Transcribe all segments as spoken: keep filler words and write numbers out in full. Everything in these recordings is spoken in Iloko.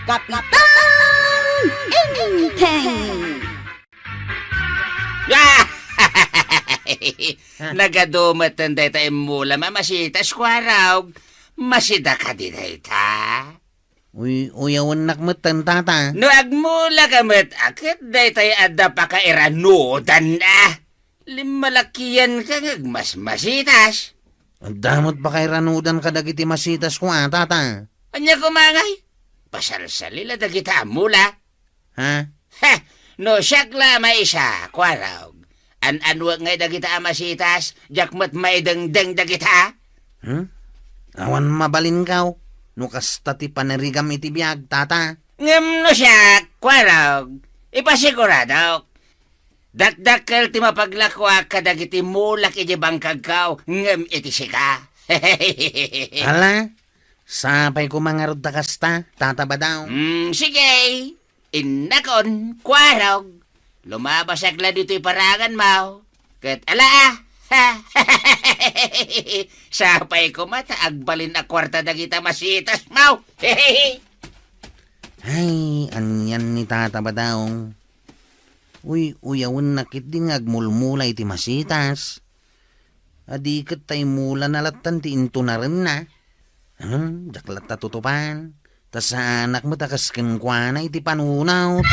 Kapitan Enteng! Ah! Nagadu met dayta immula, mamasitas, Kuarog. Masida kadi dayta? Uy, uyawennak metten, Tata. No agmula ka met, a ket daytay adda pakairanudan, a. Limmalakian ka nga agmasmasitas. Adda met pakairanudan kadagiti masitas ko, a, Tata. Ania koma ngay? Pasalsalila dagita a mula. Ha? He! No siak la maysa, Kuarog. An-anuek ngay dagita a masitas, diak met maidengdeng dagita. Hmm? Awan mabalinkaw, no kasta ti panirigam iti biag, Tata. Ngem no siak, Kuarog, ipasiguradok. Dakdakkel ti mapaglakoak kadagiti mulak iti bangkagko, ngem iti sika. Ala, sapay koma ngarud ta kasta, Tata Badaw. Mm, sige. Innakon, Kuarog. Lumabasak la ditoy paranganmo. Ket ala, a. Sapay koma ta agbalin a kuarta dagita masitasmo. Ay, anian ni Tata Badaw. Uy, uyawennak ketdi nga agmulmula iti masitas. Adi ket ta immulana lattan ti intunarenna. Hmm, diak latta tutupan. Ta saanak met a kas kenkuana iti panunot.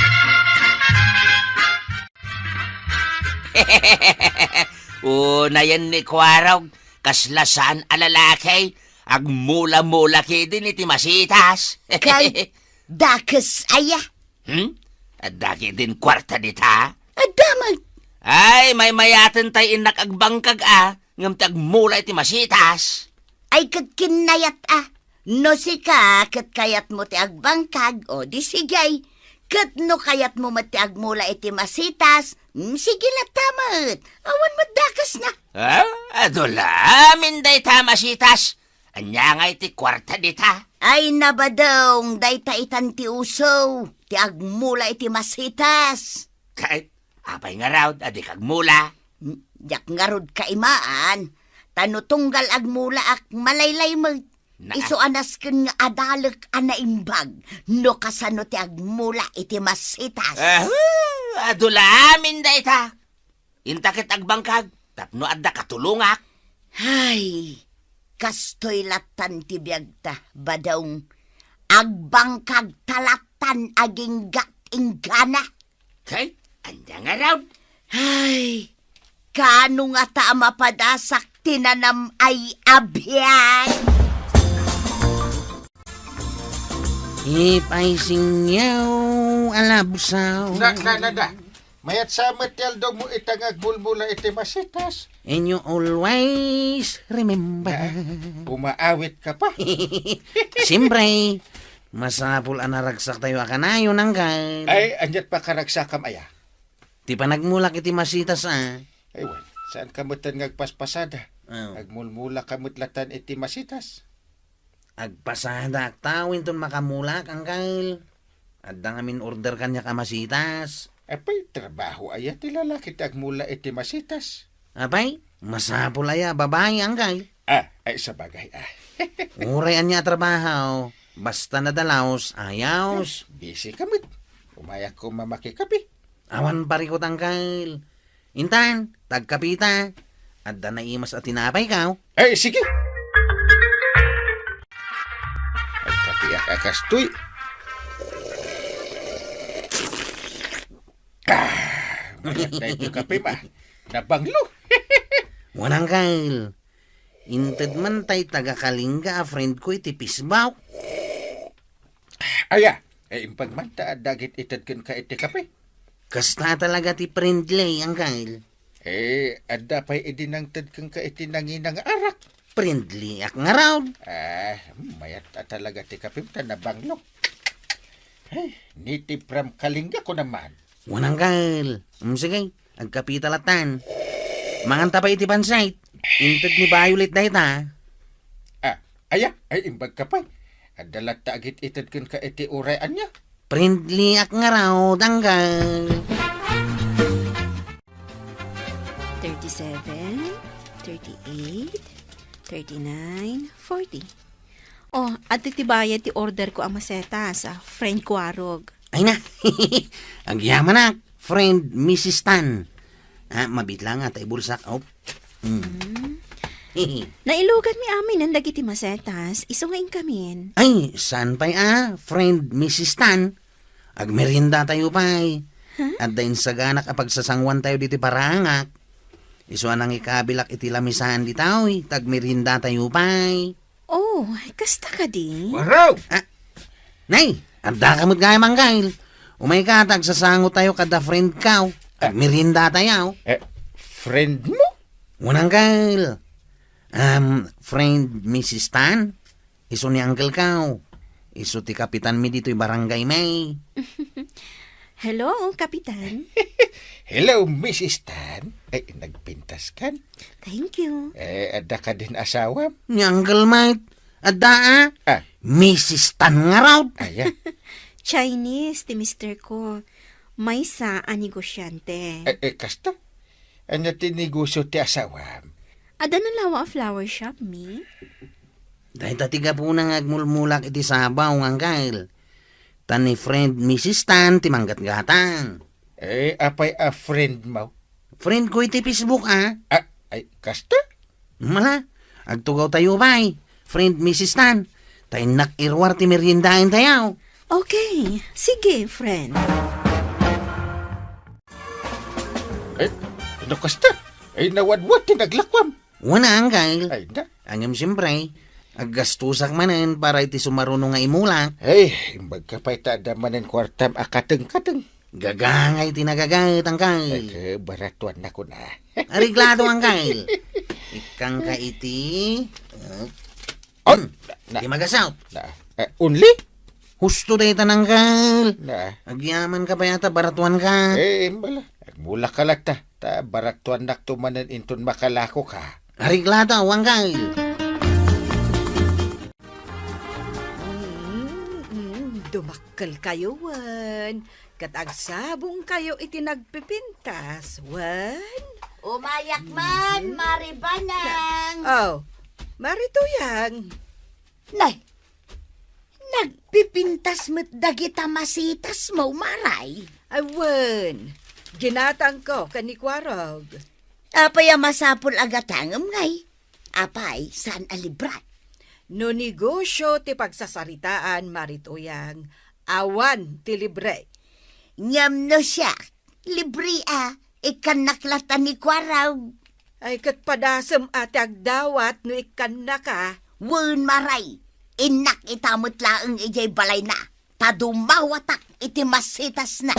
Unayen ni Kuarog, kasla saan a lalaki, agmula-mula ketdin iti masitas. Kay, dakes aya? Hmm? Adda ketdin kuarta dita? Adda met. Ay, maymayaten tay innak agbangkag a, ngem ti agmula iti masitas. Ay, ket kinnayat a. No sika, ket kayatmo ti agbangkag, o di sige. Ket no kayatmo met ti agmula iti masitas, mm, sige latta met. Awan met dakesna. Ah, adu la amin dayta masitas. Ania ngay ti kuarta dita? Ay, nabadong, dayta itan ti uso, ti agmula iti masitas. Ket, apay ngarud a dika agmula? Hmm, diak ngarud kaimaan, ta no tunggal agmulaak, malaylay met. Na- Isu a nasken nga adalek a naimbag, no kasano ti agmula iti masitas. Ahu! Adu la amin dayta. Inta ket agbangkag tapno adda katulongak. Hay, kastoy lattan ti biagta, Badong. Agbangkag ta lattan aginggat inggana. Kay, ania ngarud? Hay, kaano ngata a mapadasak ti nanam-ay a biag? Ipay singaw a labsaw. Na, na, na, na. Mayat sa met ti aldaw mo ita nga agmulmula iti masitas. And you always remember. Ah, umaawit ka pa. Siyempre, masapul a naragsak tayo a kanayon, Anggal. Ay, aniat pakaragsakam aya? Ti panagmulak iti masitas, a. Ay, wen, saan ka met nga agpaspasada? Oh. Agmulmula ka met lattan iti masitas. Agpasada ak tawen ton makamulak, Anggal. Adda ngamin order kaniak a masitas. Apay, trabaho aya ti lalaki ti agmula iti masitas? Apay, masapul aya a babai, Anggal. Ah, ay, sabagay, ah. Uray ania a trabaho, basta nadalaos, ayos. Busy ka met. Umayak ko mamakikapi. Awan parikut, Anggal. Intan, tagkapita. Adda naimas a tinapay, kaw? Ay, sige. Agkapiak a kastoy. Ah, mayat na iti kape, ma. Nabanglo. Wen, Anggal. Inted man tay taga-Kalinga a friend ko iti Facebook. Aya, ay, imbag man ta dagit ited kenka iti kape. Kasta talaga ti friendly, Anggal. Eh, adda pay idi nangted kenka iti nangina nga arak. Friendly ak ngarud. Ah, mayat a talaga ti kapem ta nabanglo. Ay, native from Kalinga ko naman. Wen, Anggal. Mm, sige, agkapita lattan. Manganta pay iti pansit. Inted ni Violet dayta. Ah, aya, ay, imbag ka pay. Adda latta agit-ited kenka iti uray ania. Friendly ak ngarud, Anggal. Thirty-seven, thirty-eight, thirty-nine, forty. Oh, adda ti bayad ti order ko a masetas, ah, friend Kuarog. Ay na. Agyamanak, friend Missus Tan. Ah, mabit lang ata ibulsak. Oh. Mm. Nailugan mi amin dagiti masetas, isu nga inkamin. Ay, saan pay a, friend Missus Tan? Agmerienda tayo pay. Huh? Adda insaganak a pagsasanguan tayo ditoy parangak. Isu a nangikabilak iti lamisan ditoy, tagmerienda tayo pay. Oh, kasta kadi? Waraw! Ah, nay, adda ka met gayam, Angkel. Umay ka, tagsasango tayo kada friend kaw. Ah. Agmerienda tayo. Eh, friend mo? Wen, Angkel. Um, friend Missus Tan? Isu ni Uncle kaw. Isu ti kapitan mi ditoy barangay mi. Hello, Kapitan. Hello, Missus Tan. Ay, nagpintas kan? Thank you. Eh, adda ka din asawam? Ni Uncle Mike. Adda, ah. Ah. Missus Tan nga raw. Aya. Chinese ti mister ko. Maysa a negosyante. Eh, eh, kasta? Ania ti negosyo ti asawam? Adda na lawa a flower shop, mi? Dayta ti gapuna nga agmulmulak iti sabaw nga angkel. Ta ni friend Missus Tan ti manggatgatang. Eh, apay a friend mo? Friend ko iti Facebook, ah. Ah, ay, kasta? Mala, agtugaw tayo, bay. Friend Missus Tan. Ta innak iruar ti meriendaen tayo. Okay. Sige, friend. Eh, no kasta? Ay, nawadwad ti naglakwam. Wana, angkel. Ay, da. Ngem siyempre, aggastusak manen para iti sumaruno nga imulak. Ay, imbag ka pay ta adda manen kuartam a kateng-kateng. Gagangay ti nagagaet, angkel. Ay, ke, baratuan na ko na. Areglado, angkel. Ikkan ka iti, uh, Oh, hmm, na, ti magasaw. Na, eh, only? Husto dayta, angkel. Na. Agyaman ka pay ata, baratuan ka. Eh, imbala. Agmula ka latta. Ta baratuan nakto manen inton makalako ka. Areglado, angkel. Mm, mm, dumakkel kayo, wen. Ket agsabong kayo iti nagpipintas, wen? Umayak man, Mari Banang. Oh, Mari Tuyang. Nay, nagpipintas met dagita masitas mo, Maray. Ay, wen. Ginatangko ken ni Kuarog. Apay a masapul a gatangem ngay? Apay, saan a libre? No negosyo ti pagsasaritaan, Mari Tuyang, awan ti libre. Ngem no siak, libre a, ikkannak latta ni Kuarog. Ay, ket padasem a ti agdawat no ikkannaka. Wen, Maray, innak ita met laeng idiay balayna. Ta dumawatak iti masitasna.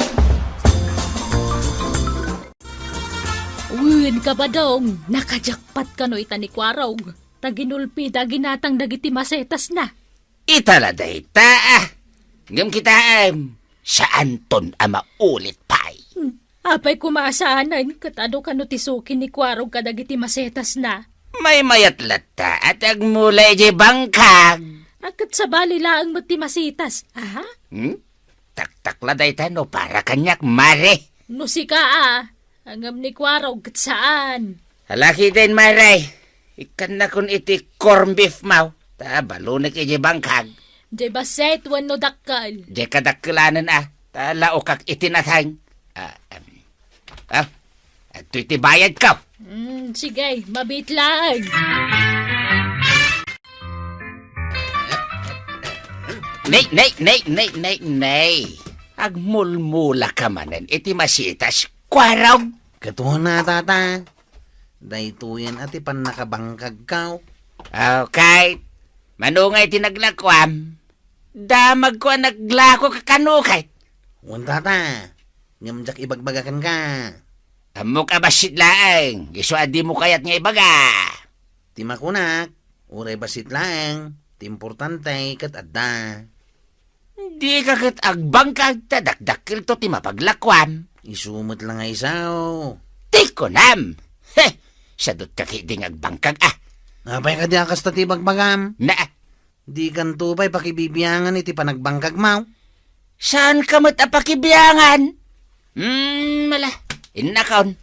Wen, Kabadong, nakajakpat kano ita ni Kuarog, ta ginulpida a ginatang dagiti masitasna. Ita la dayta, ah. Ngem kitaem, saanton a maulit pay. Hmm. Apay koma a saanen ket adu kano ti suki ni Kuarog kadagiti masitasna? Maymayat latta a ti agmula idiay bangkag. A, ket sabali laeng met ti masitas, aha? Hmm? Taktak la dayta no para kaniak, Mare. No sika a, ngem ni Kuarog ket saan. Ala ketdin, Mare. Ikkannakon iti corn beef mo. Ta balunek idiay bangkag. Diay bassit wenno dakkel? Diay kadakkelanen a. Ta laokak iti nateng. Ah, em. Ah, adtoy ti bayadko. Mm, sige, mabiit laeng. Nay, nay, nay, nay, nay, nay. Agmulmula ka manen iti masitas, Kuarog. Ket wen a, tata. Daytoyen a ti pannakabangkagko. Okay. Mano ngay ti naglakuam? Damagko a naglako ka kano kay? Wen, tata. Ngem diak ibagbaga kenka. Ammok a bassit laeng, isu a dimo kayat nga ibaga. Ti makunak, uray bassit laeng, ti importante ket adda. Dika ket agbangkag ta dakdakkelto ti mapaglakuam. Isu met la nga isu. Ti kunam! He! Sadut ka ketdi nga agbangkag, ah! Apay kadi a kasta ti ibagbagam? Na, Dikanto pay pakibibiangan iti panagbangkagmo? Saanka met a pakibiangan? Hmm, mala, innakon.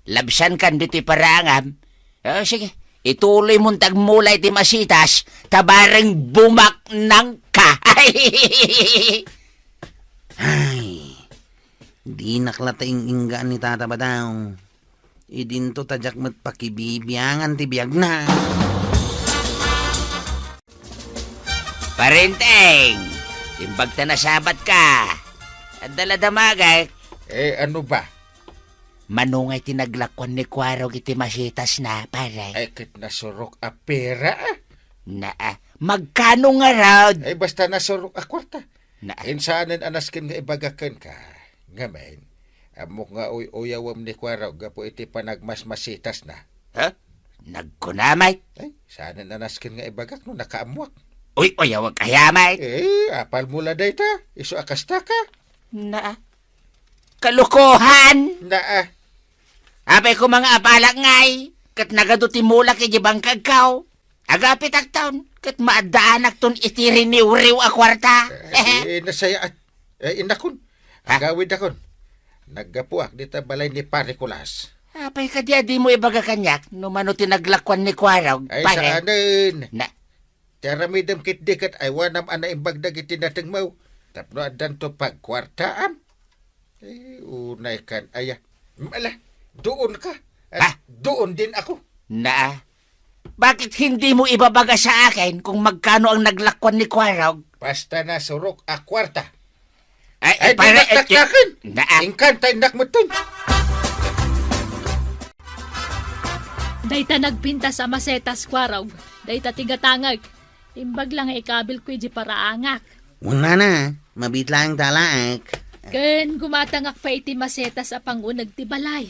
Labsankan ditoy paraangam. O, sige, Ituloy mon ti agmula iti masitas, ta bareng bumaknangka. Ay, dinak la ta ing-inggaan ni Tata Badaw. Idinto ta diak met pakibibiangan ti biagna. Parenteng, imbag ta nasabatka. Adda la damagek. Eh, ano ba? Mano ngay ti naglakuan ni Kuarog iti masitasna, pare? Ay, ket nasurok a pera, ah. Naa, magkano ngarud? Ay, basta nasurok a kwarta. Naa. Insanen a nasken nga ibagak kenka. Ngamin, ammok nga uy-uyawem ni Kuarog gapu iti panagmasmasitasna. Ha? Nagkunamay? Ay, sanen a nasken nga ibagak no nakaammuak. Uy, uyawek aya, may? Eh, apal mo la dayta. Isu a kasta ka. Naa. Kalukohan! Naa. Apay ko mga apalak ngay, ket nagadu ti mulak iti bangkagkaw. Agapitakton, ket maaddaanakton iti riniwriw a kuarta. Eh, nasayaat. Eh, innakon. Ha? Agawidakon. Naggapuak dita balay ni Pare Kulas. Apay kadi a dimo ibaga kaniak no mano ti naglakuan ni Kuarog, Ay, pare? Saanen. Na- Ti aramidem ketdi ket aywanam a naimbag dagiti natengmo. Tapno addanto pagkuartaam. Eh, unay kan aya. Ala, duon ka. At Ha? Duon din ako. Naa. Bakit hindi mo ibabaga sa akin kung magkano ang naglakuan ni Kuarog? Basta nasurok a kwarta. Ay, Ay, eh, di pare, eh, magtaktakan. Naa. Ingkan ta innak metten. Dayta nagpintas a masetas, Kuarog. Dayta ti gatangek. Imbag la nga ikabil ko iti paraangak. Unana, mabitlang talaek. Ken gumatangak pa iti masetas a panguneg ti balay.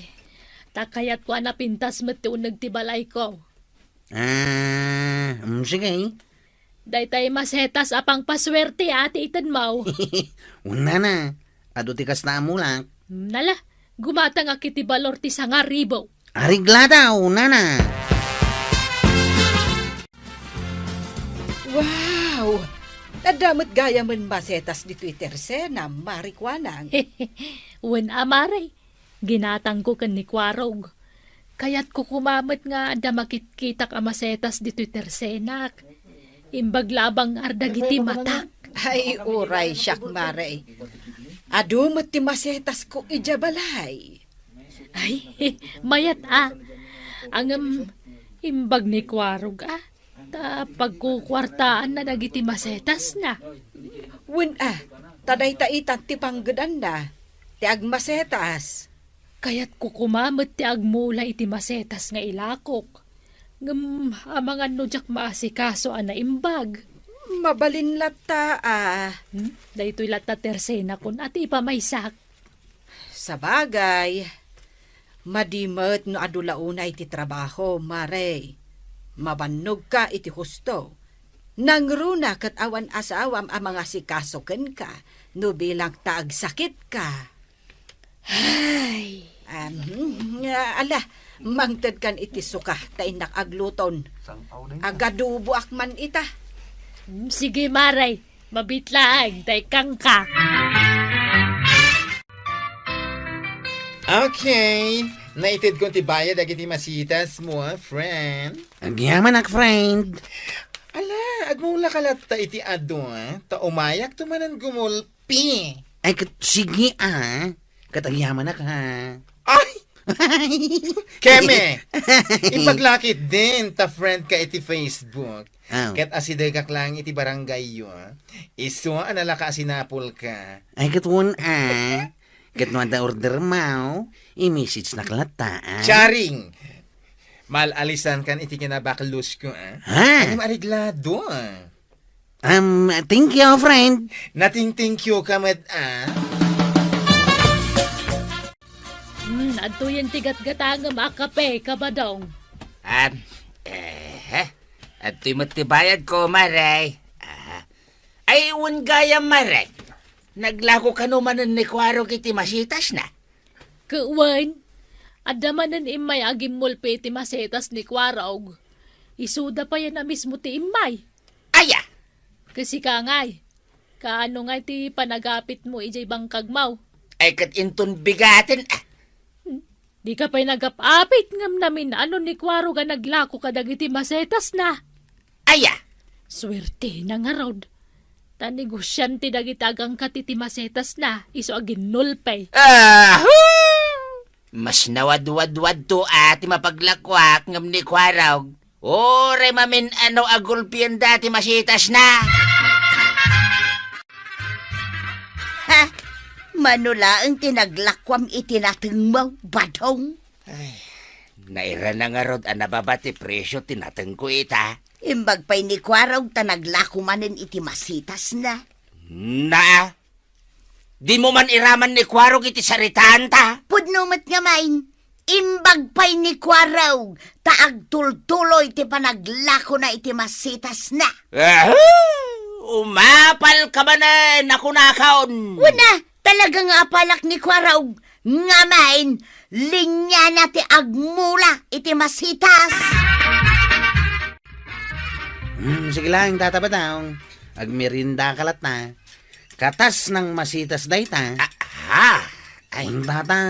Ta kayatko a napintas met ti uneg ti balayko. Ah, mm, sige. Daytay masetas a pangpasuerte a ti itedmo. Unana, adu ti kasta a mulak. Nala, gumatangak iti balor ti sangaribo. Areglada, unana. Wow! Adda met gayamen masetas ditoy tersena, Mari Kuanang. Wen a, Mari. Ginatangko ken ni Kuarog. Kayatko koma met nga adda makitkitak a masetas ditoy tersenak. Imbag la a bangar dagiti matak. Ay, uray siak, Mare. Adu met ti masetasko idiay balay. Ay, mayat a. Ngem, imbag ni Kuarog a. Ta pagkukuartaanna dagiti masetasna. Wen a, ta dayta itan ti panggedanna, ti agmasetas. Kayatko koma met ti agmula iti masetas nga ilakok. Ngem amangan no diak maasikaso a naimbag. Mabalin latta a. Hmm? Daytoy latta tersenakon a ti ipamaysak. Sabagay, madi met no adu la unay ti trabaho, Mare. Mabannogka iti husto. Nangruna ket awan asawam a mangasikaso kenka no bilang ta agsakitka. Ay. Am, hmm, ala, mangtedkan iti suka ta innak agluton. Agaduboak man ita. Hmm, sige, Mare. Mabitlaeng, tay kangka. Okay. Naitedkon ti bayad dagiti masitasmo, friend. Agyamanak, friend. Ala, agmulaka latta iti adu, ta umayakto manen gumulpi. Ay, ket sige, a. Ket agyamanak, ha. Ay! Keme! Ipaglakit din ta friend ka iti Facebook. Aw. Ket asidegak lang iti barangay yo, a. Isu a nalaka a sinapol ka. Ay, ket wen, a. Ket no adda order mo, i-message nak latta, a. Charing! Mal-alisan kan iti kinabaklos ko, a. Ha? Anim areglado, a. Um, thank you, friend. Nating thank you ka met, a. Hmm, adtoyen ti gatgatangem a kape, Kabadong. Am, eh, adtoy met ti bayad ko, Mare. Ah. Ay, wen gayam, Mare. Naglako kano manen ni Kuarog iti masitasna? Ket wen, adda manen immay a gimmulpi iti masetas ni Kuarog. Isuda payen a mismo ti immay. Aya! Ket sika ngay, kaano ngay ti panagapitmo idiay bangkagmo? Ay, ket inton bigaten, a. Hmm. Dika pay nagap-apit ngem namin-ano ni Kuarog a naglako kadagiti masetasna. Aya! Suertena ngarud. Ta negosiante dagiti agangkat iti masetasna, isu a ginnulpay. Ahu! Mas nawadwadwadto a ti mapaglakuak ngem ni Kuarog. Uray mamin-ano a gulpianda ti masetasna. Ha? Mano laeng ti naglakuam iti natengmo, Badong? Ay, nairana ngarud a nababa ti presio ti natengko ita. Imbag pay ni Kuarog ta naglako manen iti masetasna. Na, dimo man iraman ni Kuarog iti saritaanta? Pudno met ngamin, imbag pay ni Kuarog ta agtultuloy ti panaglakona iti masetasna. Ahu! Umapalka manen a kunakon! Wen a, talaga nga apalak ni Kuarog. Ngamin, linyana ti agmula iti masetas. Hmm, sige lang, Tata Badong. Agmeriendaka latta. Katas nang masetas dayta. Ah, ha? Ay. Wen, Tata.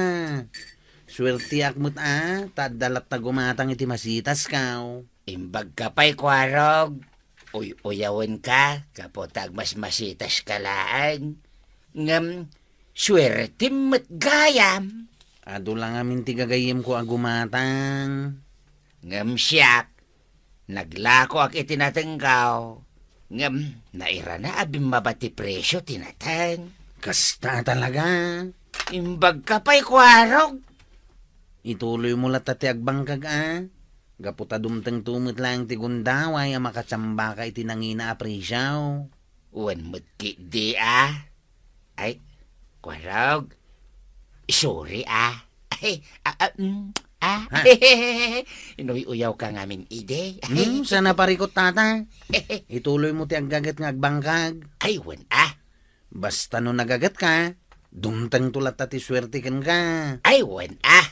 Suertiak met a, ta adda latta gumatang iti masetasko. Imbagka pay, Kuarog. Uy-uyawenka, gapu ta agmasmasetaska laeng. Ngem, suertem met gayam. Adu la ngamin ti gagayyemko a gumatang. Ngem siak, naglakoak iti natengko. Ngem, nairana a bimmaba ti presio ti nateng. Kasta talaga. Imbagka pay, Kuarog. Ituloymo latta ti agbangkag a. Gapu ta dumtengto met laeng ti gundaway a makatsambaka iti nangina a presio. Wen met ketdi a. Ay, Kuarog. Sorry a. Ay, a, a, mm, a. Ha? Inuy-uyawka ngamin idi. Hmm, saan a parikut, Tata? Ituloymo ti aggaget nga agbangkag. Ay, wen a. Basta no nagagetka, dumtengto latta ti suerte kenka. Ay, wen a.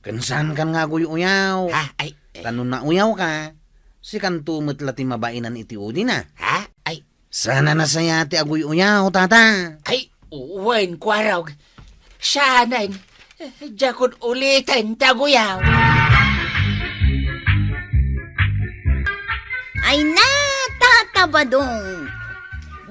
Ken saankan nga aguy-uyaw. Ha? Ay, eh. Ta no nauyawka, sikanto met la ti mabainan iti udina. Ha? Ay. Saan a nasayaat ti aguy-uyaw, Tata. Ay, wen, Kuarog. Saanen. Diakon uliten ti aguyaw. Ay na, Tata Badong,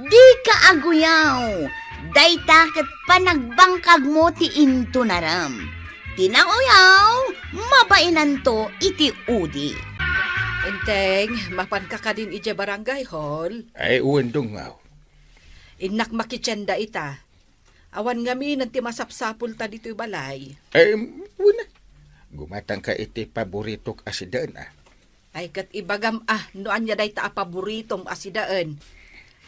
dika aguyaw. Dayta ket panagbangkagmo ti intunarem. Ti nauyaw, mabainanto iti udi. Enteng, mapanka kadin idiay barangay hall? Ay, wen, Dongaw. Innak makitienda ita. Awan ngamin ti masapsapulta ditoy balay. Em, wen a. Gumatangka iti paboritok a sidaen a. Ay, ket ibagam a, no ania dayta a paboritom a sidaen.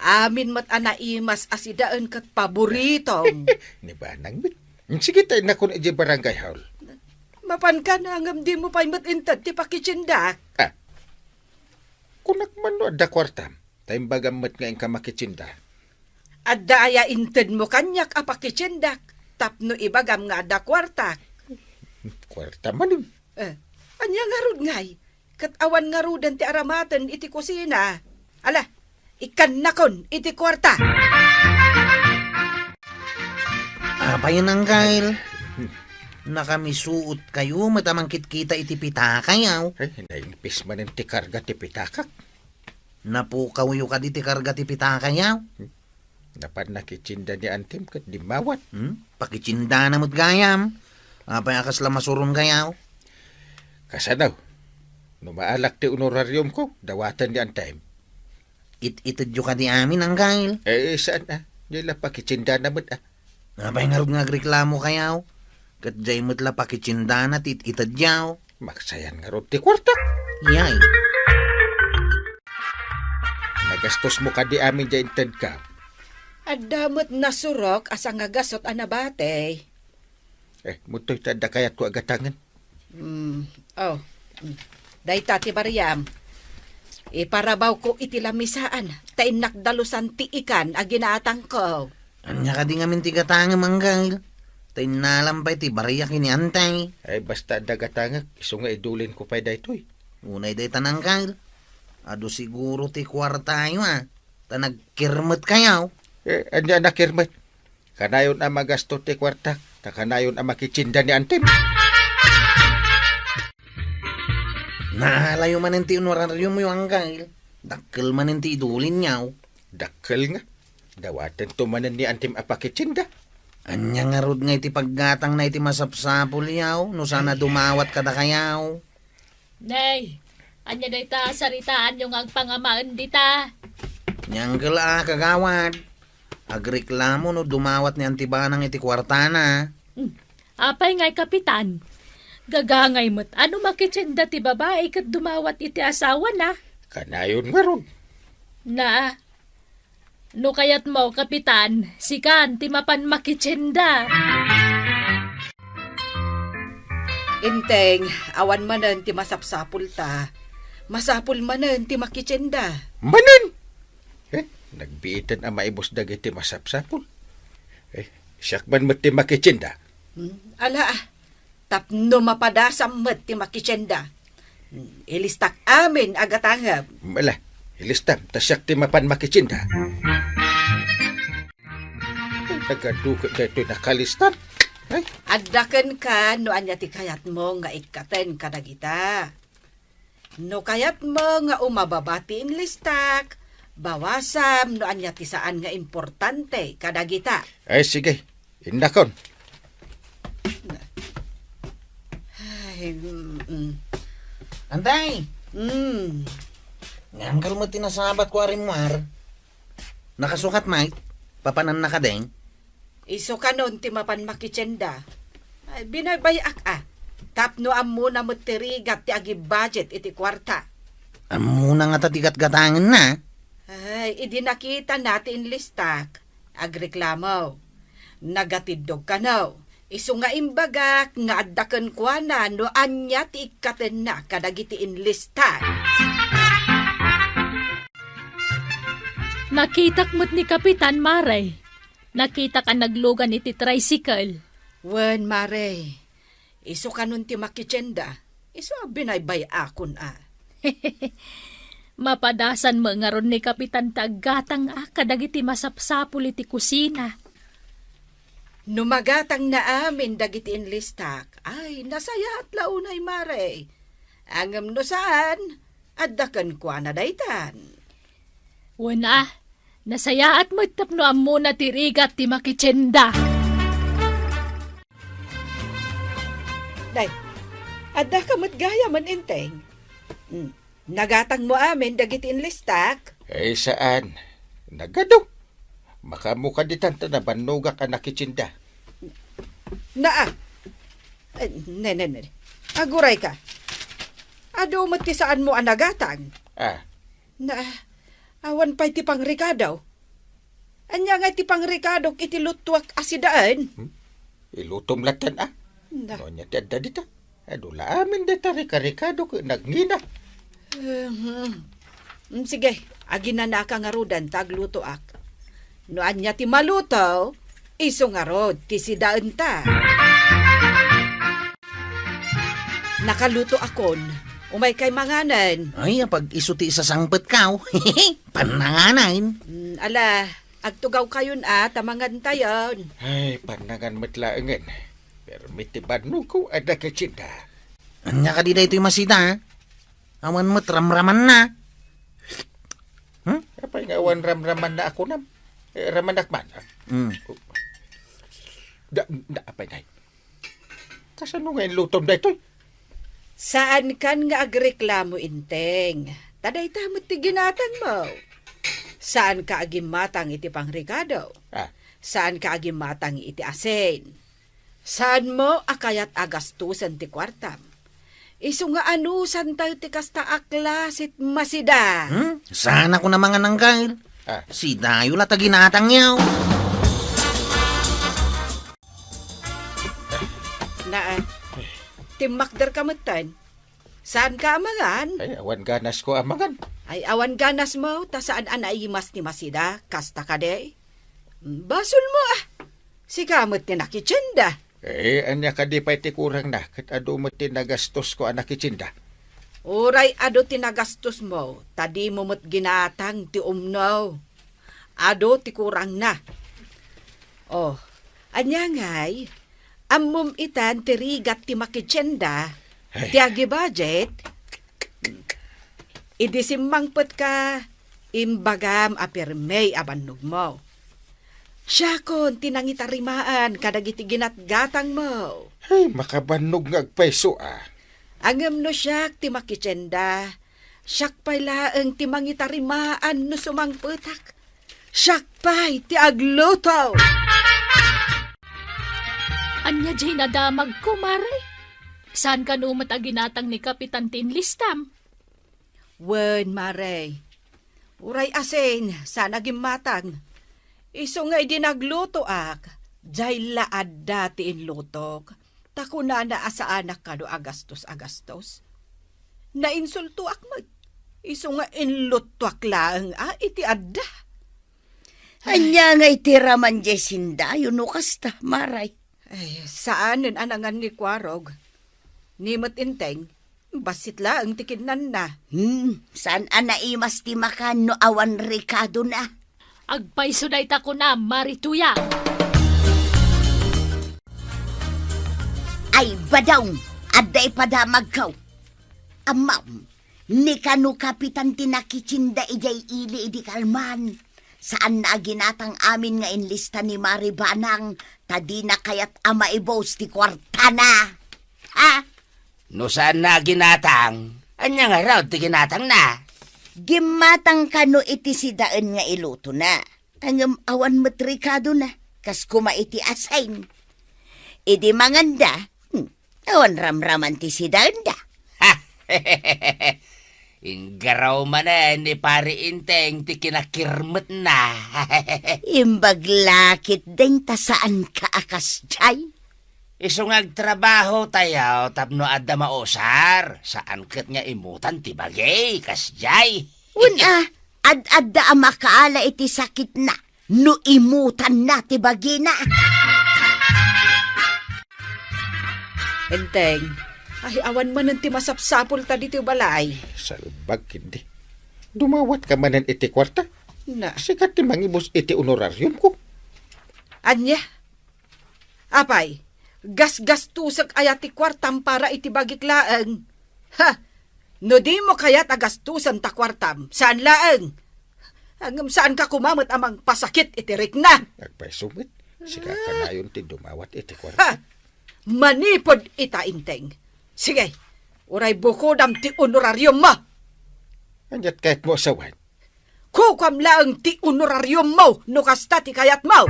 Amin met a naimas a sidaen ket paboritom. Ni banang met. Sige ta innakon idiay barangay hall. Mapanka na ngem dimo pay met inted ti pakitiendak. Ah. Kunak man no adda kuartam, ta imbagam met nga inka makitienda. Adda aya intedmo kaniak a pakitiendak tapno ibagam nga adda kuartak? Kuarta manen. Eh, ania ngarud ngay? Ket awan ngaruden ti aramaten iti kusina. Ala, ikkannakon iti kuarta. Apay, Uncle? Hmm. Nakamisuotkayo met a mangkitkita iti pitakayo. Ay, naingpis manen ti karga ti pitakak. Napukawyo kadi ti karga ti pitakayo? Hmm. Napan nakitienda ni Antem ket dimmawat. Hmm? Pakitiendana met gayam. Apay a kasla masuronkayo? Kasano? No maalak ti honorariumko, dawaten ni Antem. It-itedyo kadi amin, Uncle? Eh, saan a? Diay la pakitiendana met a. Apay ngarud nga agreklamokayo? Ket diay met la pakitiendana ti it-itedyo. Maksayan ngarud ti kuartak. Yay. Nagastosmo kadi amin diay intedko? Adda met nasurok a sangagasut a nabati. Eh, mutoy ta adda kayatko a gatangen. Hmm, oh. Hmm. Dayta ti bariam. Iparabawko iti lamisaan, ta innak dalusan ti ikan a ginaatangko. Ania kadi ngamin ti gatangem, Uncle? Ta innalam pay ti bariak ken ni Antem. Ay, basta adda gatangek, isu nga idulinko pay daytoy. Unay dayta, Uncle. Adu siguro ti kuartayo, a. Ta nagkirmetkayo. Eh, ania a nakirmet? Kanayon a magasto ti kuartak, ta kanayon a makitienda ni Antem. Naalayo manen ti onorariomo, Angkel. Dakkel manen ti idulinyo. Dakkel nga. Dawatenton manen ni Antim a pakitienda. Ania ngarud nga iti paggatangna iti masapsapulyo no saan a dumawat kadakayo? Nay, ania dayta a saritaanyo nga agpangamaen dita? Ni Angkel a, kagawad. Agreklamo no dumawat ni Anti Banang iti kuartana. Hmm. Apay ngay, Kapitan? Gagangay met a no makitienda ti babai ket dumawat iti asawana. Kanayon ngarud. Na, no kayatmo, Kapitan, sikan ti mapan makitienda. Inteng, awan manen ti masapsapulta. Masapul manen ti makitienda. Manen? Eh, nagbiiten a maibus dagiti masapsapul. Eh, siak man met ti makitienda. Hmm, ala, ah. Tapno mapadasam met ti makitienda. Hmm, ilistak amin a gatangem. Ala, ilistam, ta siak ti mapan makitienda. Ay, nagadu ket daytoy nakalistan. Ay. Adda kenka no ania ti kayatmo nga ikkaten kadagita. No kayatmo nga umababa ti inlistak, bawasam no ania ti saan nga importante kadagita. Ay, sige. Innakon. Ay, mm, mm. Antay! Mm. Ngem kalmo ti nasabat ko a rimmuar. Nakasukat, Mike? Papananna kadeng? Isu kanon ti mapan makitienda. Ay, binaybay-ak a. Tapno ammona met ti rigat ti agibudget iti kuarta. Ammona ngata ti gatgatangenna? Ay, idi nakitana ti inlistak, agreklamo. Nagatiddog kano. Isu nga imbagak nga adda kenkuana no ania ti ikkatenna kadagiti inlistak. Nakitak met ni Kapitan, Mare. Nakitak a naglugan iti tricycle. Wen, Mare. Isu kanon ti makitienda. Isu a binaybay-akon a. Mapadasan met ngarud ni Kapitan ti aggatang a kadagiti masapsapul iti kusina. No magatangna amin dagiti inlistak, ay, nasayaat la unay, Mare. Ngem no saan, adda kenkuana daytan. Wen a, nasayaat met tapno ammona ti rigat ti makitienda. Day, adda ka met gayamen, Inteng. Hmm. Nagatangmo amin dagiti inlistak? Eh, saan. Nagadu. Makaammo kadi ta nabannogak a nakitienda. Naa. Eh, ne, ne, ne. Aguray ka. Adu met ti saanmo a nagatang. Ah. Na, awan pay ti pangrekado. Ania nga ti pangrekadok iti lutuak a sidaen? Hmm? Ilutom latta, a? Na. No ania ti adda dita? Adu la amin dayta rekarekado ket nagngina. Mhm. Mm, sige, aginanaka ngaruden ta aglutoak. No ania ti maluto, isu ngarud ti sidaenta. Nakalutoakon, umaykay manganen. Ay, apag isu ti isasangpetka, o. Pannanganen. Mm, ala, agtugawkayon a ta mangantayon. Ay, pannangan met laengen. Permi ti bannogko a nakitienda. Ania kadi daytoy masida, a? Awan met ramramanna. Hmm? Apay nga awan ramramanna a kunam? Eh, ramanak man. Hmm. Da, da, apay ngay. Kasano nga inlutom daytoy? Saankan nga agreklamo, Inteng. Ta dayta met ti ginatangmo. Saanka a gimmatang iti pangrekado. Ah. Saanka a gimmatang iti asin. Saanmo a kayat a gastusen ti kuartam. Isu nga anusantayo ti kasta a klasit masida. Hmm? Saan a kuna mangan, Angkel? Ah. Sidayo la ta ginatangyo. Naa, timmakder ka metten. Saanka a mangan? Ay, awan ganasko a mangan. Ay, awan ganasmo, ta saan a naimas ni masida, kasta kadi? Basolmo, a. Sika met ti nakitienda. Eh, ania kadi pay ti kurangna, ket adu met ti nagastosko a nakitienda? Uray adu ti nagastosmo, ta dimo met ginatang ti umno. Adu ti kurangna. Oh, ania ngay? Ammom itan ti rigat ti makitienda, ay, ti agibudget? Idi simmangpetka, imbagam a pirme a bannogmo. Siakon ti nangitarimaan kadagiti ginatgatangmo. Ay, makabannog nga agpayso a. Ngem no siak ti makitienda, siak pay laeng ti mangitarimaan no sumangpetak. Siak pay ti agluto. Ania diay nadamagko, Mare? Saan kano met a ginatang ni Kapitan ti inlistam? Wen, Mare. Uray asin, saan a gimmatang. Isu nga idi naglutoak, diay la adda ti inlutok. Ta kunana a saanak kano a gastos a gastos. Nainsultoak met. Isu nga inluttoak laeng a iti adda. Ania nga itiraman diay sindayo no kasta, Mare? Ay, saanen a nangan ni Kuarog. Ni met Enteng, bassit laeng ti kinnanna. Hmm, saan a naimas ti makan no awan rekadona? Agpayso dayta kunam, Mare Tuya. Ay, badong, adda ipadamagko. Ammom, ni kano Kapitan ti nakitienda idiay ili idi kalman. Saanna a ginatang amin nga inlista ni Mare Banang, ta dina kayat a maibus ti kuartana. Ha? No saanna a ginatang, ania ngarud ti ginatangna? Gimmatang kano iti sidaen nga ilutona. Ngem awan met rekadona, kas koma iti asin. Idi manganda, hmm, awan ramraman ti sidaenda. Inggaraw manen ni Pare Enteng ti kinakirmetna. Imbag la ketdin ta saanka a kasdiay? Isu nga agtrabahotayo tapno adda mausar, saan ket nga imutan ti bagi, kasdiay. Wen a, ad-adda a makaala iti sakitna no imutanna ti bagina. Enteng, ay awan manen ti masapsapulta ditoy balay. Salbag, Kendi. Dumawatka manen iti kuarta? Na. Sika ti mangibus iti honorariumko. Ania? Apay, gasgastosek aya ti kuartam para iti bagik laeng? Ha! No dimo kayat a gastosen ta kuartam, saan laeng. Ngem saanka koma met a mangpasakit iti rikna. Agpayso met, sika kanayon ti dumawat iti kuarta. Ha! Manipud ita, Enteng. Sige, uray bukodam ti honorariummo. Aniat kayatmo a sawen? Kukuam laeng ti honorariummo no kasta ti kayatmo.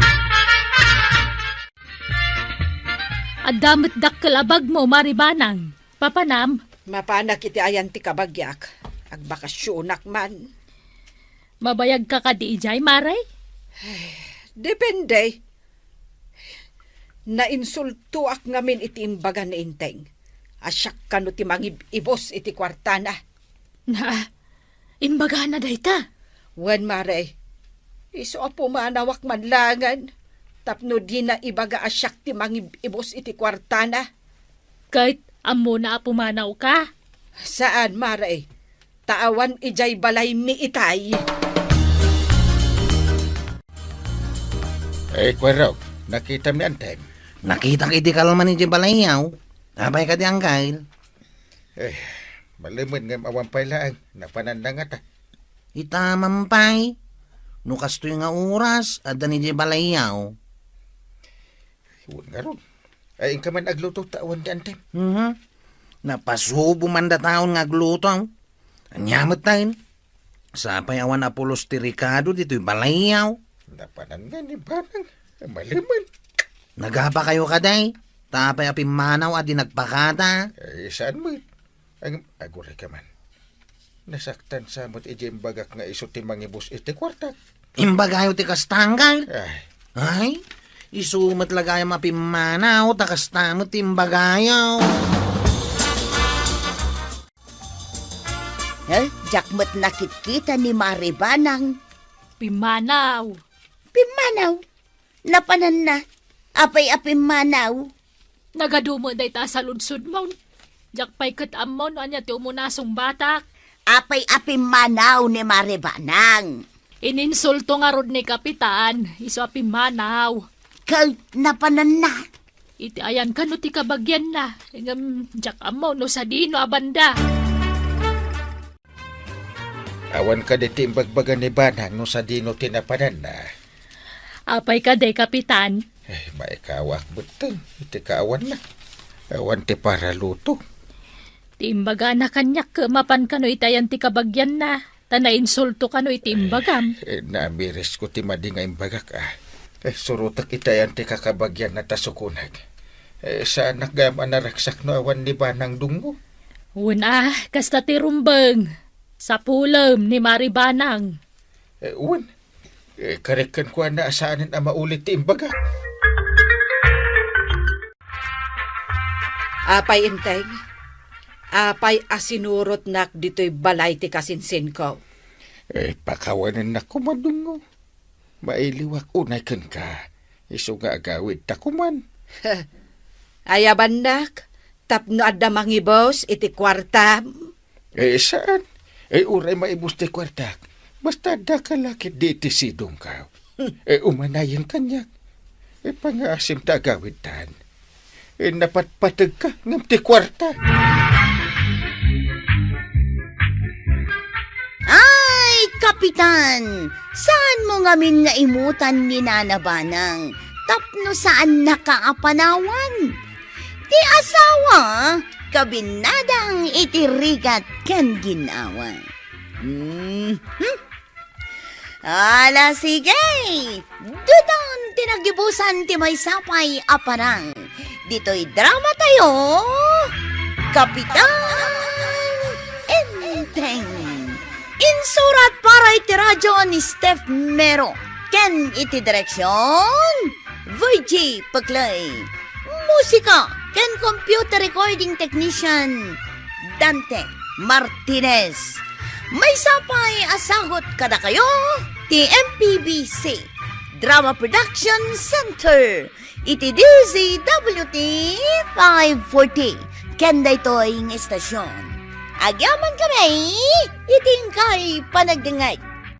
Adda met dakkel a bagmo, Mare Banang. Papanam? Mapanak iti ayan ti kabagiak. Agbakasionak man. Mabayagka kadi idiay, Mare? Depende. Nainsultoak ngamin iti imbaga ni Enteng. A siak kano ti mangib-ibus iti kuartana. Na, imbagana dayta? Wen, Mare. Isu a pumanawak man laengen tapno dina ibaga a siak ti mangib-ibus iti kuartana. Ket ammona a pumanawka? Saan, Mare. Ta awan idiay balaymi itay. Eh, Kuarog, nakitam ni Enteng? Nakitak iti kalman idiay balayyo. Apay kadi, Angkel? Eh, malemed ngem awan pay laeng, napananna ngata. Ita man pay. No kastoy nga oras, adda ni idiay balayyo. Wen ngarud. Ay, inka man agluto ta awan ni Enteng. Mhm. Napasubo man dataon nga agluto. Ania met tayen? Sapay awan a pulos ti rekado ditoy balayyo. Napanan nga ni Banang. Malemed. Nagapakayo kadi? Ta apay a pimmanaw a di nagpakada? Eh, saan met? Ag-, aguray ka man. Nasaktan sa met iti imbagak nga isu ti mangibus iti kuartak. Imbagayo ti kasta, Angkel? Ay. Ay, isu met la gayam a pimmanaw, ta kasta met ti imbagayo. Eh, diak met nakitkita ni Mare Banang. Pimmanaw. Pimmanaw? Napananna. Apay a pimmanaw? Nagadu met dayta a saludsodmo. Diak pay ket ammo no ania ti umuna a sungbatak. Apay a pimmanaw ni Mare Banang? Ininsulto ngarud ni Kapitan, isu a pimmanaw. Ket napananna? Iti ayan kano ti kabagianna, ngem diak ammo no sadino a banda. Awan kadi ti imbagbaga ni Banang no sadino ti napananna? Apay kadi, Kapitan? Eh, maikawak betten iti kaawanna. Awan ti paraluto. Ti imbagana kaniak, mapan kano iti ayan ti kabagianna, ta nainsulto kano iti imbagam. Eh, namirisko ti madi nga imbagak, ah. Eh, surotek iti ayan ti kakabagianna ta sukonek. Eh, saanak gayam a naragsak no awan ni Banang Dungo. Wen, ah, kasta ti rumbeng. Sapulem ni Mari Banang. Eh, wen. Eh, karik kenkuana a saanen a maulit ti imbaga. Apay, Enteng? Apay a sinurotnak ditoy balay ti kasinsinko? Eh, pakawanennak koma, Dungo. Mailiwak unay kenka. Isu nga agawidta koman. Ayabannak, tapno adda mangibus iti kuartam? Eh, saan? Eh, uray maibus ti kuartak. Basta adda ka la ketdi iti sidongko. Eh, umanayen kaniak. Eh, pangaasim ta agawidtan. Eh, napatpategka ngem ti kuarta. Ay, Kapitan! Saanmo ngamin nga imutan ni Nana Banang tapno saannaka a panawan? Ti asawa, kabinnadang iti rigat ken ginawa. Mhm. Ala, sige! Dutan ti nagibusan ti maysa pay a parang. Ditoy drama tayo, Kapitan Enteng. Insurat para iti radyo ni Steph Mero. Ken iti direksyon, Virgie Peclay. Musika ken computer recording technician, Dante Martinez. Maysa pay a sagut kadakayo ti M P B C Drama Production Center iti D Z W T five forty ken daytoy nga istasyon. Agyaman kami iti inkay panagdengngeg.